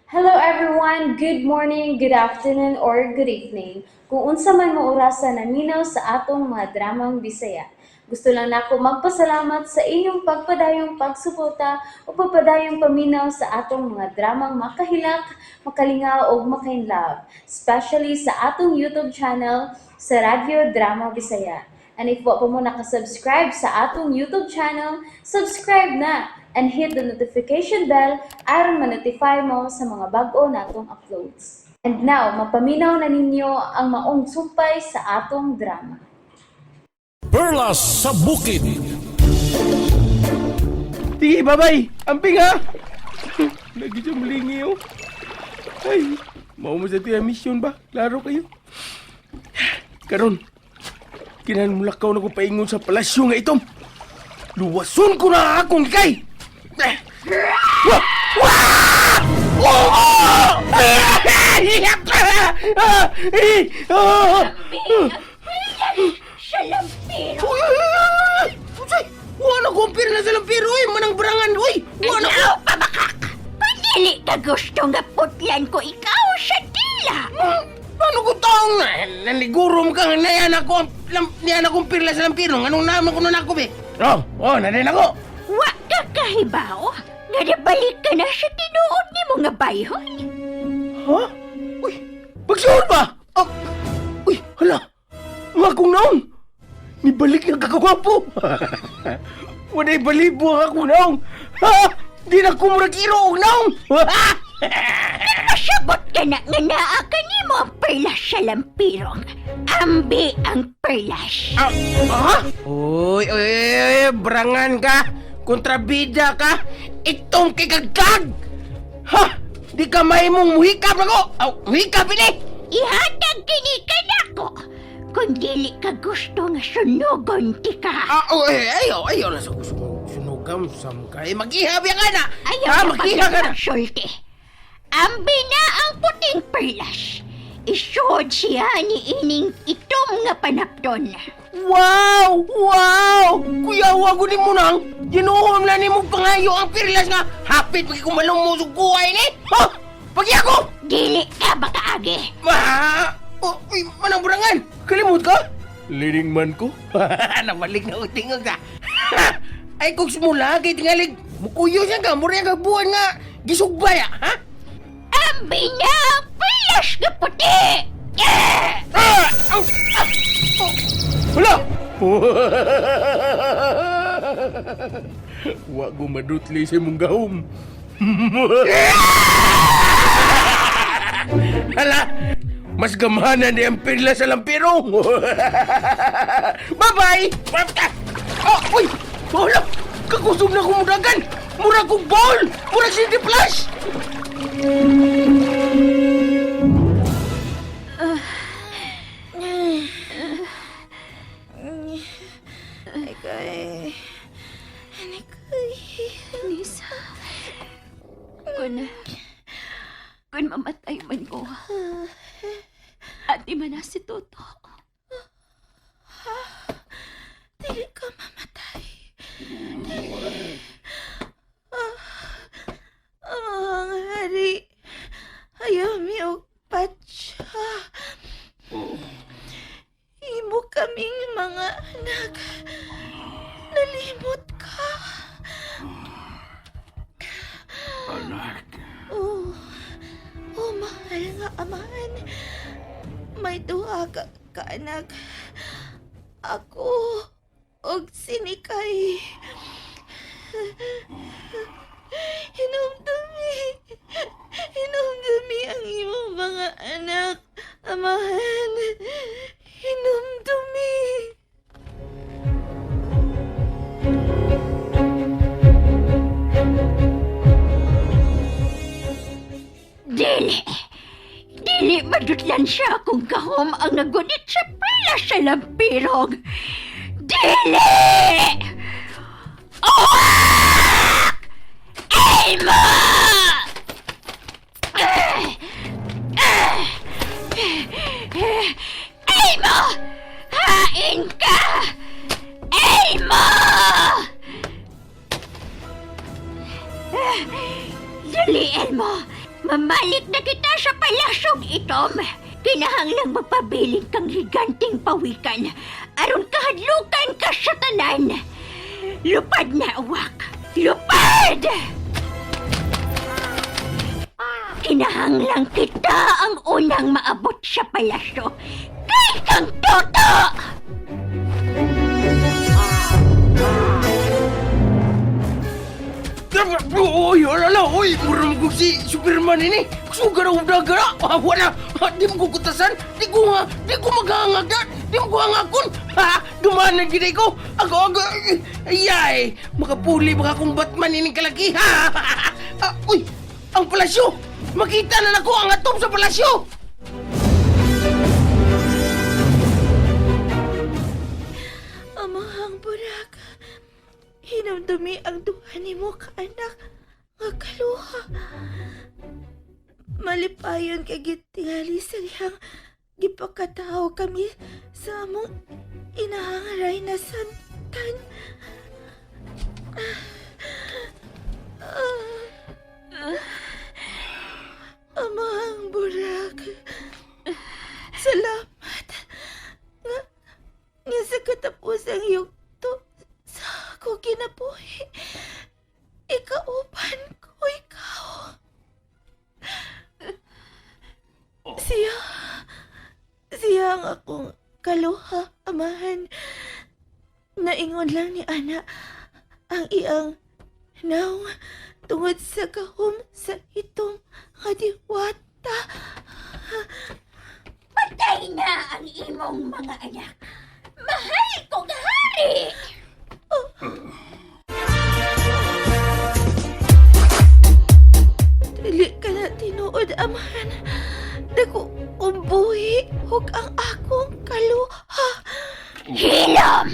Hello everyone! Good morning, good afternoon, or good evening. Kung unsa man mo orasa naminaw sa atong mga dramang Bisaya. Gusto lang nako magpasalamat sa inyong pagpadayong pagsuporta o pagpadayong paminaw sa atong mga dramang makahilak, makalingaw ug makainlove, especially sa atong YouTube channel sa Radyo Drama Bisaya. And if wa pa mo nakasubscribe sa atong YouTube channel, subscribe na and hit the notification bell aron ma-notify mo sa mga bag-o natong uploads. And now, mapaminaw na ninyo ang maong sumpay sa atong drama. Perlas sa Bukid. Sige, bye-bye. Amping ha. Lagi siya malingi oh. Ay, mao mo sa tuya mission ba? Klaro kayo. Karon, kinan mulakaw na ko paingon sa palasyo nga itom. Luwason ko na akong kay. Wah! Wah! Oh! Oh! Ah! Eh! Ah! Sa lampiro. Uy, uy, uy, uy! Uy, wala ko ang pira na sa lampiro, uy! Manang barangan, uy! Wala ko! Ano pabakak? Pandili ka gusto nga putlan ko ikaw sa dila. Paano ko taong na? Naliguro mo kang nayan ako ang niyan akong pirla sa lampiro. Anong naman ko nun ako, be? Oh, oh, nanin ako. Wa ka kahibaw. Nga nabalik ka na sa tinuod ni mo nga bayhon. Ha? Uy, pagsuod ba? Oh, uy, hala. Nga akong naong. Nibalik ng kakagwapo. Wala'y balibo ang akong naong. Ha? Di na ko murag iro og naong. Pasabot ka na nga naa ka nimo ang perlas sa lampirong. Ambi ang perlas. Ah, ha? Uy, uy, uy, uy, brangan ka. Kontrabida ka. Itong kikagkag. Ha? Di ka may mong muhikap ako. Aw, muhikap ini. Ihatag kini kanako. Kung dili ka gusto nga sunugon ti ka. Ah, oh, eh, ayaw, ayaw na sa gusto mo. Sunugam, sam ka. Eh, maghihap yan ka na. Ayaw Ha, na maghiha ka na. pagsulti. Ambi na ang puting perlas. Isuod siya ni ining itom nga panapton. Wow! Wow! Kuya, wag ni mo nang. Ginuhom na ni mo pangayo ang pirlas nga. Hapit pagi kumalong mo suguhay ni. Ha? Pagi ako! Dili ka makaagi. Ma! Oh, uy, manang burangan! Kalimut ka? Leading man ko? Nabalik na utingog ka. Ay, kung simula, kay tingalig, mukuyo siya ka, mura ka buwan nga, gisugbay, ah, ha? Ambi na ang perlas nga puti. Eh! Ah! Au! Ah! Oh! Hala! Wa ko madutli sa imong gahom. Hala! Mas gamhanan ni ang perla sa lampirong. Bye-bye! Oh, uy! Hala! Kakusog na kumudagan! Mura kong ball! Mura City Plus! Ikay. Ikay. Nisa, kung mamatay man ko, ati man na si Toto. Dili ka mamatay. Dili. Ah, ah, ang hari. Ayaw mi og patsa. Imo kaming mga anak. Nalimot ka. Anak. Oh, oh, mahal nga amahan. May duha ka, kaanak. Ako, og sinikay. Hinumdumi. Hinumdumi ang imong mga anak, amahan. Hinumdumi. Dili. Dili madutlan siya kung gahom ang nagunit sa perlas sa lampirong. Dili! Uwak! Elmo! Elmo! Hain ka! Elmo! Dali, Elmo! Mamalik na kita sa palasyong itom. Kinahanglang magpabilin kang higanting pawikan. Aron kahadlukan ka sa tanan. Lupad na, uwak. Lupad! Kinahanglang kita ang unang maabot sa palasyo. Kay kang toto! Uy, ala, uy, mura mo si Superman ini. Sugar na udaga na. Ah, wala, di mo kukutasan. Di ko maghangag na. Di mo ko hangakon. Ha, dumanan gid ko. Ako, ako, ayay, makapuli baka akong Batman ini kalaki. Ha, ah, uy, ang palasyo. Makita na nako ang atom sa palasyo. Amahang burak, hinumdumi ang duha nimo ka anak nga kaluha. Malipayon kay gitingali sa dihang gipakatao kami sa among inahangaray na santan. Amahang burak, salamat nga nga sa katapusang yugto sa ako kinabuhi, ikauban ko ikaw. Siya, siya ang akong kaluha, amahan. Naingon lang ni Ana ang iyang naong tungod sa kahom sa itong kadiwata. Patay na ang imong mga anak. Mahal kong hari! Dili ka na tinuod, amahan. Dako kong buhi, hug ang akong kaluha. Hilom!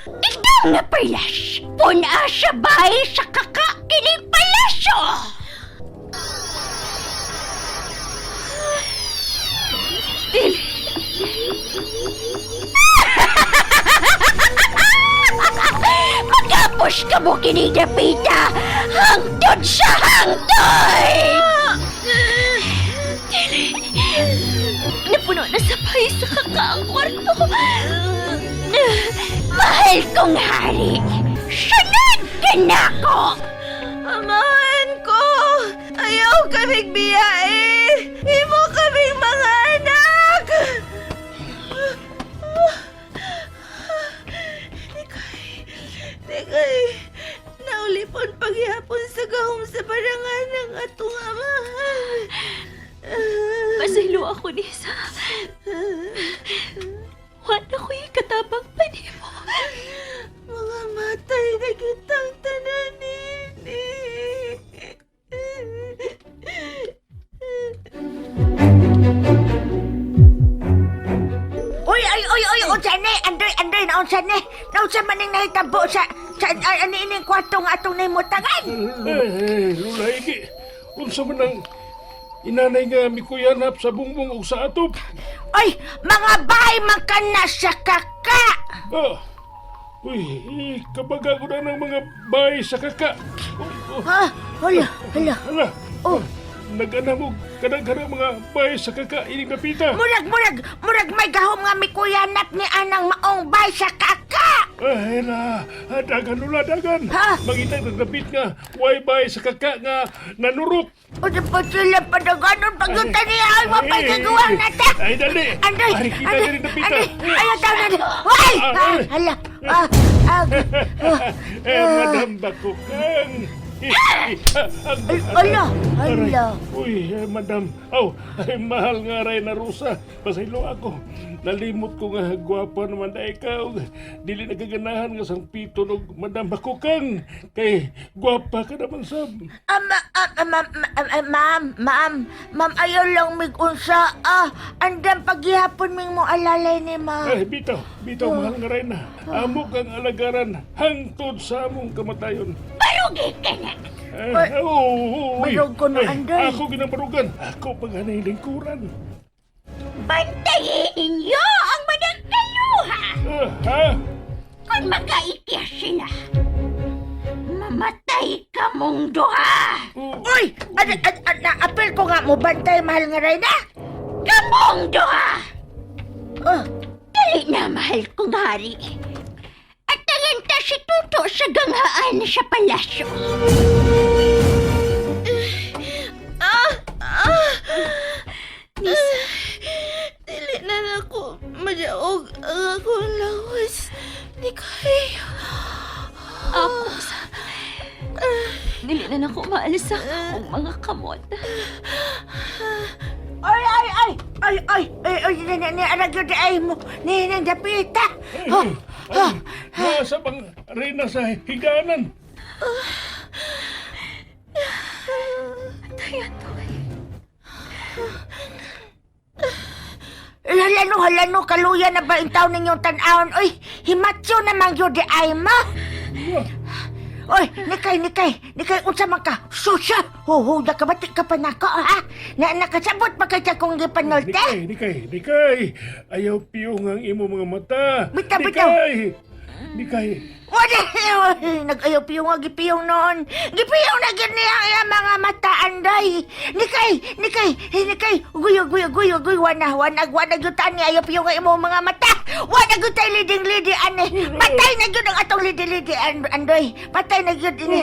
Itong nga perlas! Puna sa bahay sa kaka kining palasyo! Dili. Magapos ka mo kini Dapita! Hangtod sa hangtod! Dili. Napuno na sa bahay sa kaka ang kwarto. Mahal kong hari! Sunod ka na ako! Amahan ko! Ayaw kaming biyae! Imo kaming mga anak! Nikay, nikay, naulipon paghihapon sa gahom sa barangan ng atong amahan. Pasaylo ako, Nisa. Wala ko'y katabang pa nimo. Mga matay na kitang tanan nini. Uy, ay, uy, uy, unsa ni? Andoy, andoy, naunsa ni? Naunsa man ning nahitabo sa ay, ani ining kwarto nga atong nahimutangan? Eh, Lula Igi, unsa man ang inanay nga mikuyanap sa bungbong ug sa atop? Uy, mga bay man ka na sa kaka. Ah, uy, eh, kabaga ko na ng mga bay sa kaka. Uy, oh, Ha? Hala, hala. hala. Oh. Nag-anam og kadaghan mga bay sa kaka ining kapita. Murag, murag, murag may gahom nga mikuyanap ni anang maong bay sa kaka. Ay na, dagan Lula, dagan. Ha? Mangita nagdapit nga, way bay sa kaka nga nanurok. O di pa sila padaganon pagyunta niya ay mapay kagawa na ta. Ay, dali. Andoy, Ay, kita andoy, diri dapita. andoy, ayaw taon na. Uy! Ah, Ah, ay. hala, ah, ah, Eh, Madam Bakukang. Ay, ala, ala. Uy, eh, madam. Aw, ay, mahal nga ray na rusa. Pasaylo ako. Nalimot ko nga gwapa naman na ikaw. Dili nagaganahan nga sang pito og Madam Bakukang. Kay gwapa ka naman sab. Ama, ma'am, ma'am, ma'am, ma'am, ayaw lang mig-unsa. Ah, andam paghihapon ming mo alalay ni ma'am. Ay, bitaw, bitaw, mahal nga ray na. Amo kang alagaran hangtod sa among kamatayon. Barugi ka na! Eh, oh, uy. barog ko na, Ay, Andoy. Ako ginabarugan. Ako paghanay lingkuran. Bantayin ninyo ang manang kaluha! Ah, ha? Kung magkaikya sila, Mamatay ka mong duha! Uy! Ad, ad, ad, naapil ko nga mo bantay, mahal nga Reyna. Kamong duha! Oh, Dali na, mahal kong hari. At talanta si Tuto sa ganghaan sa palasyo. Dili na nako madaog ang akong lawas. Nikay. Ako sa... Dili na nako maalis sa akong mga kamot. Ay, ay, ay! Ay, ay, ay, ay, ni, ni, ni, arag yun, ay mo, ni, ni, dapita. Oh, Ay, nasa bang Reyna sa higanan? Antoy, Antoy. Halano, halano, kaluya na ba yung taon ninyong tanawon? Uy, himatso naman yun di ay mo. Oy, Nikay, Nikay, Nikay, unsa man ka? Susya! Huhuda ka ba? Di ka pa nako, ha? Na, nakasabot pa kay sa kong gipanolte? Nikay, Nikay, Nikay! Ayaw piyong ang imo mga mata. Bitaw, bitaw. Nikay! Nikay! Wala, nag-ayaw piyong nga gipiyong noon. Gipiyong na gyud niya ang iyang mga mata, anday. Nikay, Nikay, eh, Nikay, guyo, guyo, guyo, guyo, wana, wana, wana, gyud tani, ayaw piyong nga imong mga mata. Wana gyud tay leading lady, ane. Patay na gyud ang atong leading lady, andoy. Patay na gyud ini.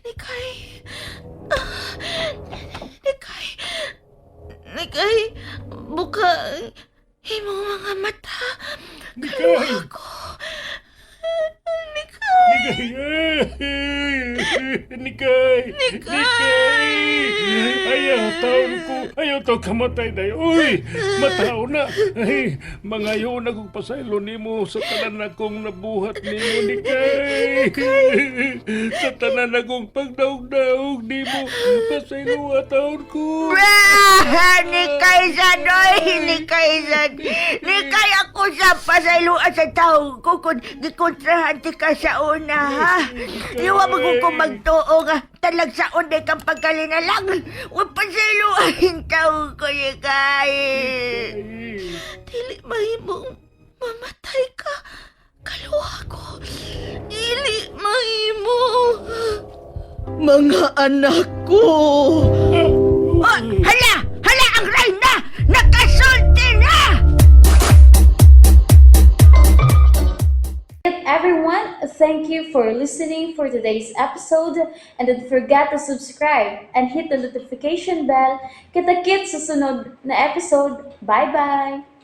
Nikay. Ah, Nikay. Nikay. Buka ang imong mga mata. Nikay! Ako. Nikay. Nikay! Nikay! Nikay! Ayaw taon ko! Ayaw taon kamatay na. Uy! Matao na! Ay, mangayo na kong pasaylo nimo sa tanan akong nabuhat nimo, Nikay! Sa tanan akong pagdaog-daog nimo, pasaylo taon ko! Ah, Nikay sa doy, Nikay sa. Nikay ako sa pasayloan sa tao ko kung gikontrahan ti ka sa una, ha? Iwa mo kung magtuo nga talag sa una kang pagkalinalang. Huwag pasayloan tao ko, Nikay. Dili mahimong mamatay ka. Kaluha ko. Dili mahimo. Mga anak ko. Oh, hala! Hala ang reyna! Nakasulti na! Everyone, thank you for listening for today's episode and don't forget to subscribe and hit the notification bell. Kita-kits sa sunod na episode. Bye-bye!